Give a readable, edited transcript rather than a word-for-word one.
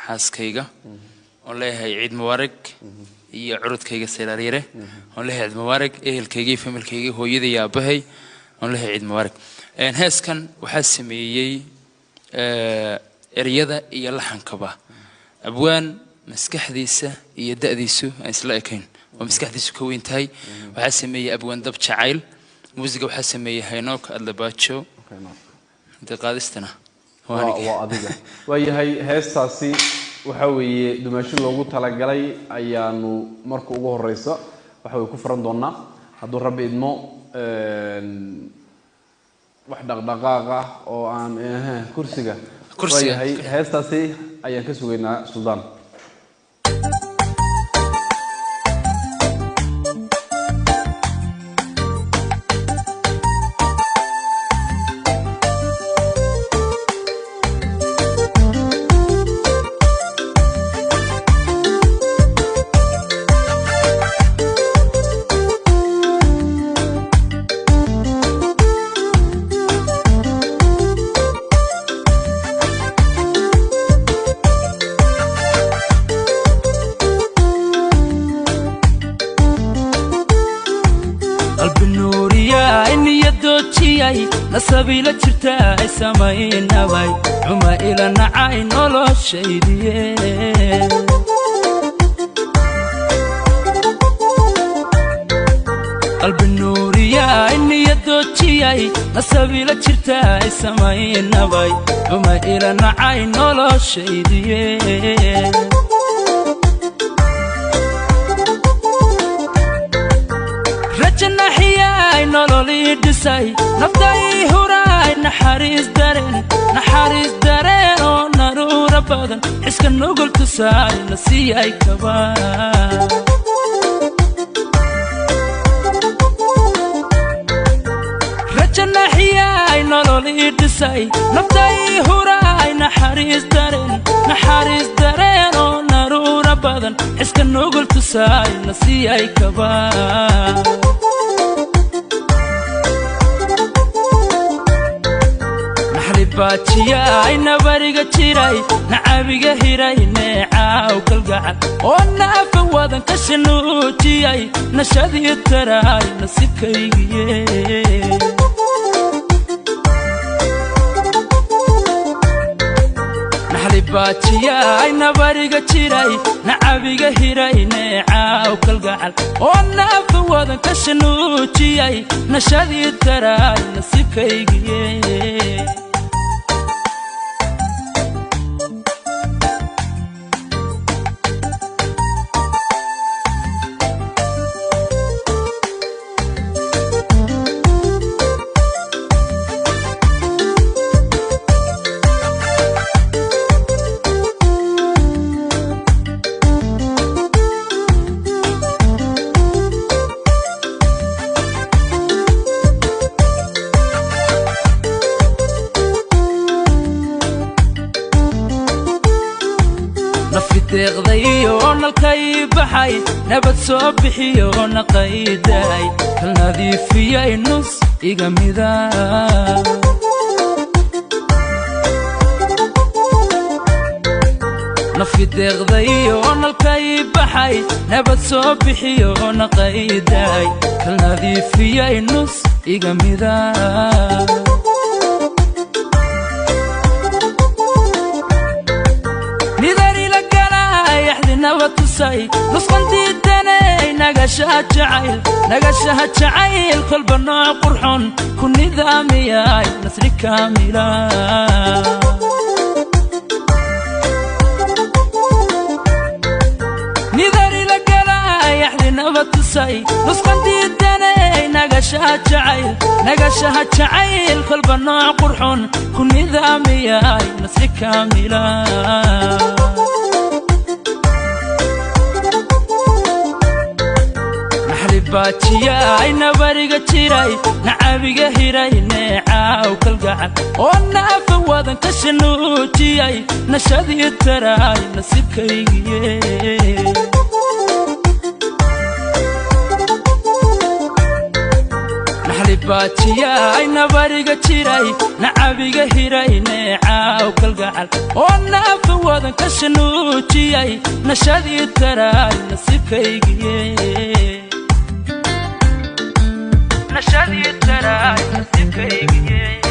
Xaaskayga oon leeyahay ciid mubaarak, iyo curudkayga Seelaaryare oon leeyahay ciid mubaarak, ehelkayga iyo familkayga, hooyada iyo aabahay oon leeyahay ciid mubaarak. Heeskan waxaa sameeyey ereyada iyo laxankaba abwaan maskaxdiisa iyo da'diisu aan isla ekayn oo maskaxdiisu ka weyn tahay. Waxaa sameeyey abwaan Dab Jacayl. Muusiga waxaa sameeyey Haynook Adlabaajo. Dee qaadistana waa waa aniga. Waa adiga. Waayahay, heestaasi waxa weeye dumaasho loogu talagalay ayaanu marka ugu horeysa waxa way ku furan doonaa hadduu Rabbi idmo. Wax dhaqdhaqaaq ah oo aan kursiga. Kursiga. Waayahay, heestaasi ayaan ka sugaynaa, Suldaan. Qalbi nuuriyay, niyadoojiyay, nasabiila jirtaay, samaynabay xuma ila nacay noloshaydiye. Qalbi nuuriyay, niyadoojiyay, nasabiila jirtaay, samaynabay xuma ila nacay noloshaydiye. Rajanaxiyay, nololii dhisay, naftai huraay, naxariis dareen, naxariis dareen oo naruura badan, xiska nugul tusaay, nasiiyay kaba. Rajanaxiyay, nololii dhisay, naftai huraay, naxariis dareen, naxariis dareen oo naruura badan, xiska nugul tusaay, nasiiyay kaba. Naxlibaajiyay, nabariga jiray, nacabiga hiray, neecaaw kalgacal oo naafa wadan ka shanuujiyay, nashadii taraay nasiibkaygiye. Naxlibaajiyay, nabariga jiray, nacabiga hiray, neecaaw kalgacal oo naafa wadan ka shanuujiyay, nashadii taraay nasiibkaygiye. Nafi deeqday oo nalkay baxay, nabad soo bixiyo, naqaydaay, kal nadiifiyay nus iga mida. Nafi deeqday oo nalkay baxay, nabad soo bixiyo, naqaydaay, kal nadiifiyay nus iga mida. Nidarila galay, axdinaba tusay, nusqandiidanay, nagashaha jacayl, nagashaha jacayl, kolba nooc qurxon ku nidaamiyay, nasri kaamila. Nidarila galay, axdinaba tusay, nusqandiidanay, nagashaha jacayl, nagashaha jacayl, kolba nooc qurxon ku nidaamiyay, nasri kaamila. Naxlibaajiyay, nabariga jiray, nacabiga hiray, neecaaw kalgacal oo naafa wadan ka shanuujiyay, nashadii taraay nasiibkaygiye. Nafli baajiyay, nabariga jiray, nacabiga hiray, neecaaw kalgacal oo naafa wadan ka shanuujiyay, nashadii taraay nasiibkaygiye, nashadii taraay nasiibkaygiye.